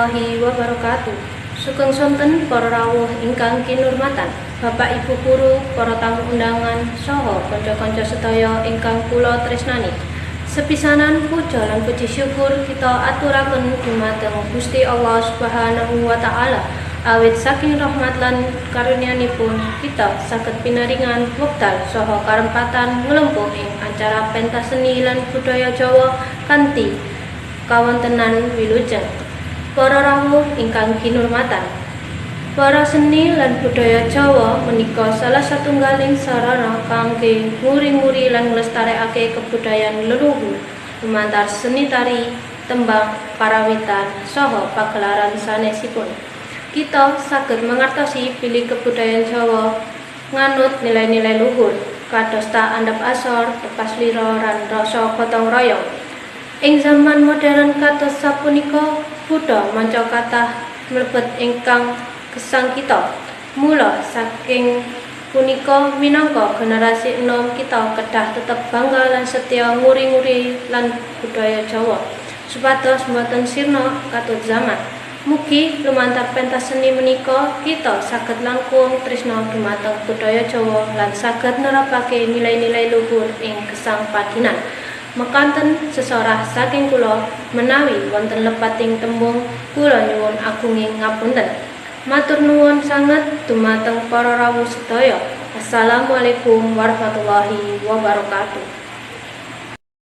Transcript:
Warahmatullahi wabarakatuh. Sugeng sonten para rawuh ingkang kinurmatan, Bapak Ibu guru, para tamu undangan, saha kanca-kanca sedaya ingkang kula tresnani. Sepisanan puja lan puji syukur kita aturaken dumateng Gusti Allah Subhanahu wa taala, awit saking rahmat lan karunyanipun kita saged pinaringan wekdal saha karempatan nglumpuh ing acara pentas seni lan budaya Jawa kanthi kawontenan wilujeng. Para rawuh ingkang kinurmatan, para seni lan budaya Jawa menika salah satunggaling sarana kangge nguri-nguri lan nglestarekake kebudayan leluhur lumantar seni tari, tembang, karawitan, saha pagelaran sanesipun. Kita saged mangertosi bilih kebudayaan Jawa nganut nilai-nilai luhur kadosta andhap asor, tepas lira lan rasa gotong royong. Ing zaman modern kados sapunika, buda manca kathah mlebet ingkang gesang kita. Mula saking punika, minangka generasi enom, kita kedah tetep bangga lan setya nguri-nguri lan budaya Jawa supados boten sirna katut zaman. Mugi lumantar pentas seni menika kita saged langkung tresna dumateng budaya Jawa lan saged nerapake nilai-nilai luhur ing gesang padinan. Mekanten sesorah saking kula, menawi wonten lepating tembung kula nyuwun agunging ngapunten. Matur nuwun sanget dumateng para rawuh sedaya. Assalamualaikum warahmatullahi wabarakatuh.